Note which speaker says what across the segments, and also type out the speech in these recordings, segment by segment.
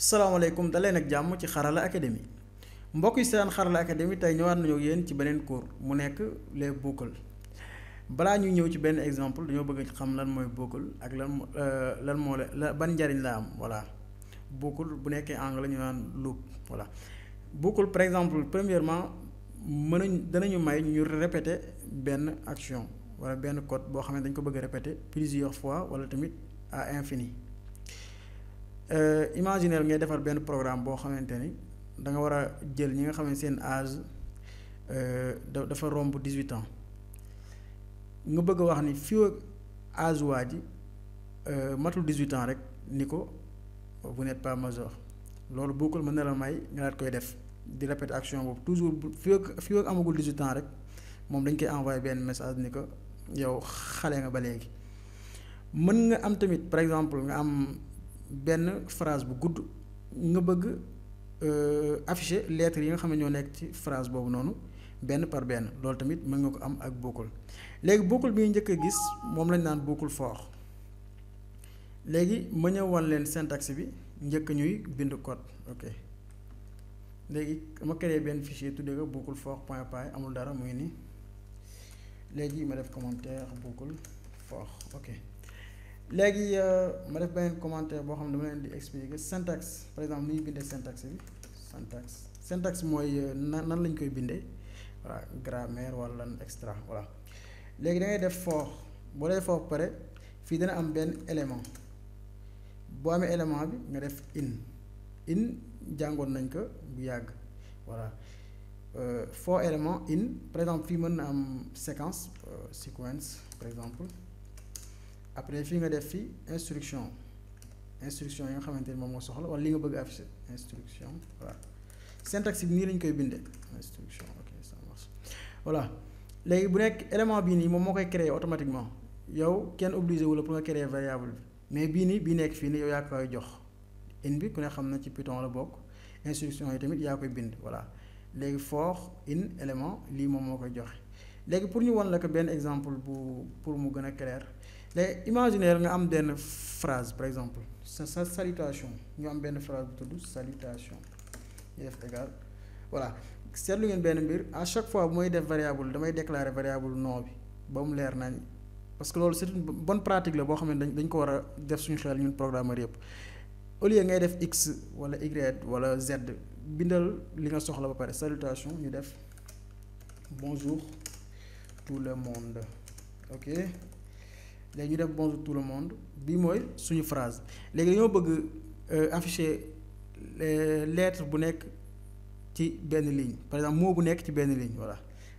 Speaker 1: salaamaaleykum daleen ak jàmm ci Xarala Academy mbokk yi seen Xarala Academy tey ñëwaat nañu ak yéen ci beneen cours mu nekk les boucles balaa ñuy ñëw ci benn exemple dañoo bëgg xam lan mooy boucle ak lan moo la ban njariñ la am voilà boucle bu nekkee anglais ñu naan loop voilà boucle par exemple premièrement danañu may ñu répéter benn action wala benn code boo xam ne dañ ko bëgg a répéter plusieurs fois wala tamit à infini. Imaginer ngay defar benn programme boo xamante ni da nga war a jël ñi nga xam ne seen âge dafa romb 18 ans nga bëgg a wax ni fii ak âge waa ji matul 18 ans rek ni ko vous n'êtes pas majeur loolu boucle mën na la may nga daat koy def di répéter action boobu toujours fii ak amagul 18 ans rek moom dañ koy envoyer benn message ni ko yow xale nga ba léegi. mën nga am tamit par exemple nga am benn phrase bu gudd nga bëgg afficher lettres yi nga xam ne ñoo nekk ci phrase boobu noonu benn par benn loolu tamit mën nga ko am ak boucle léegi boucle bi ñu njëkk a gis moom lañ naan boucle for léegi ma ñëw wan leen syntaxe bi njëkk ñuy bind code ok léegi ma créé benn fichier tuddee ko boucle for point py amul dara muy nii léegi ma def commentaire boucle for ok léegi ma def beneen commentaire boo xam ne dama leen di expliquer syntaxe par exemple ni ñuy bindee syntaxe bi syntaxe mooy nan lañ koy bindee voilà grammaire wala lan extra voilà léegi da ngay def for boo dee for pare fii dana am benn élément boo amee élément bi nga def in jàngoon nañ ko bu yàgg voilà for élément in par exemple fii mën na am séquence sequence par exemple après fii nga def fi instruction yi nga xamante ni moom moo soxla wala li nga bëgg afficher instruction voilà syntaxe bi nii lañ koy bindee instruction ok ça marche voilà léegi bu nekk élément bii nii moom moo koy créer automatiquement yow kenn obligé wu la pour nga créer variable bi mais bii nekk fii nii yow yaa koy jox in bi ku ne xam na ci Python la bokk instruction yi tamit yaa koy bind voilà léegi for in élément lii moom moo koy joxe léegi pour ñu wan la ko benn exemple bu pour mu gën a clair léegi imaginaire nga am benn phrase par exemple sa salutation ñu am benn phrase bu tudd salutation ñu def égal voilà seetlu ngeen benn mbir à chaque fois bu may def variable damay déclarer variable nom bi ba mu leer nañ parce que loolu c'est une bonne pratique la boo xam ne dañ ko war a def suñu xel ñun programmeur yëpp au lieu ngay def x wala y wala z bindal li nga soxla ba pare salutation ñu def bonjour tout le monde ok léegi ñu def bonjour tout le monde bii mooy suñu phrase léegi dañoo bëgg afficher lettre bu nekk ci benn ligne par exemple mot bu nekk ci benn ligne voilà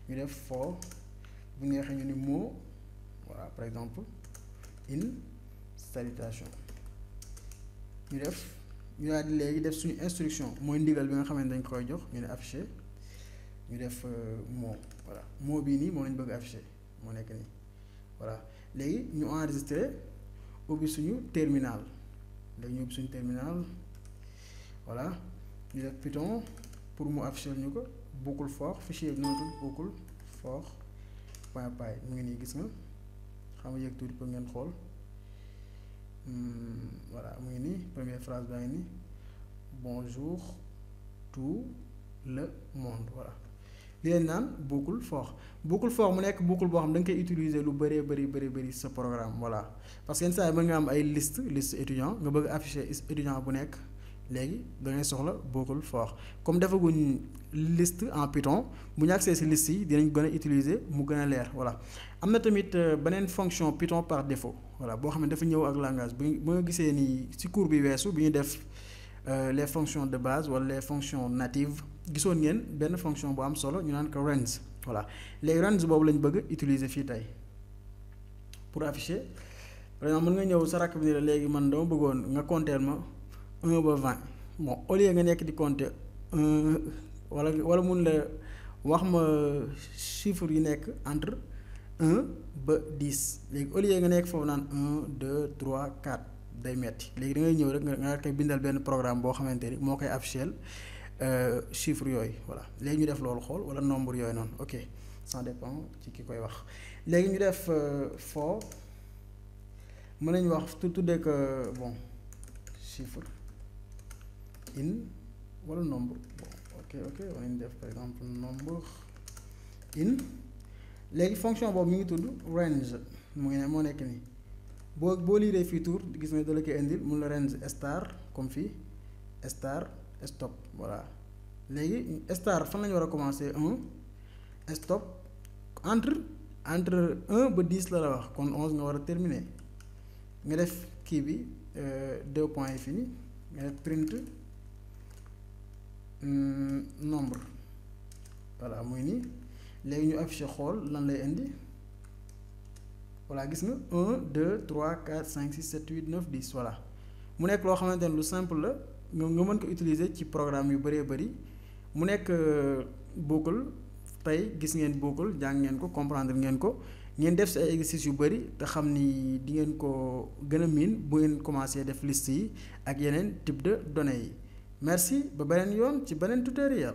Speaker 1: ñu def for bu neexee ñu ni mot voilà par exemple in salutation ñu daal di léegi def suñu instruction mooy ndigal bi nga xam ne dañ koy jox ñu ne afficher ñu def mot voilà mot bii nii moom lañ bëgg afficher moo nekk nii voilà léegi ñu enregistré ubbi suñu terminal léegi ñu ubbi suñu terminal voilà ñu def Python pour mu afficher ñu ko boucle for fichier bi noonu tudd boucle for point py mu ngi nii gis nga xam nga yëg tuuti pour ngeen xool voilà mu ngi nii première phrase baa ngi nii bonjour tout le monde voilà li leen naan boucle for mu nekk boucle boo xam da nga koy utiliser lu bëri sa programme voilà parce que yenn saa yi mën nga am ay liste étudiant nga bëgg afficher étudiant bu nekk léegi da ngay soxla boucle for comme defaguñ liste en Python bu ñu accès ci liste yi dinañ gën a utiliser mu gën a leer voilà am na tamit beneen fonction Python par défaut voilà boo xam ne dafa ñëw ak langage bu nga gisee nii ci cours bi weesu bi ñu def les fonctions de base wala les fonctions natives gisoon ngeen benn fonction bu am solo ñu naan ko range voilà léegi range boobu lañ bëgg utiliser fii tey pour afficher par exemple mën nga ñëw sa rakk bi ni la léegi man dama bëggoon nga compter ma 1 ba 20 bon au lieu nga nekk di compter 1 wala mun la wax ma chiffre yi nekk entre 1 ba 10 léegi au lieu nga nekk foofu naan 1 2 3 4 day metti léegi da ngay ñëw rek nga koy bindal benn programme boo xamante ni moo koy afficher chiffre yooyu voilà léegi ñu def loolu xool wala nombre yooyu noonu ok ça dépend ci ki koy wax léegi ñu def for mën nañu wax tuddee que bon chiffre in wala nombre bon ok on nañ def par exemple nombre in léegi fonction boobu mi ngi tudd range moo nekk nii boo liiree fii tour gis nga dala koy indil mun la range star comme fii star stop voilà léegi star fan lañu war a commencer 1 stop entre 1 ba 10 la wax kon 11 nga war a terminer nga def kii bi 2 points yi fii nga def print nombre voilà muy nii léegi ñu affiché xool lan lay indi voilà gis nga 1 2 3 4 5 6 7 8 9 10 voilà mu nekk loo xamante ne lu simple la nga mën ko utiliser ci programme yu bëree bëri mu nekk bokkal tey gis ngeen bokkal jàng ngeen ko comprendre ngeen ko ngeen def si ay exercices yu bëri te xam ni di ngeen ko gën a miin bu ngeen commencé def liste yi ak yeneen type de données yi merci ba beneen yoon ci beneen tutoriel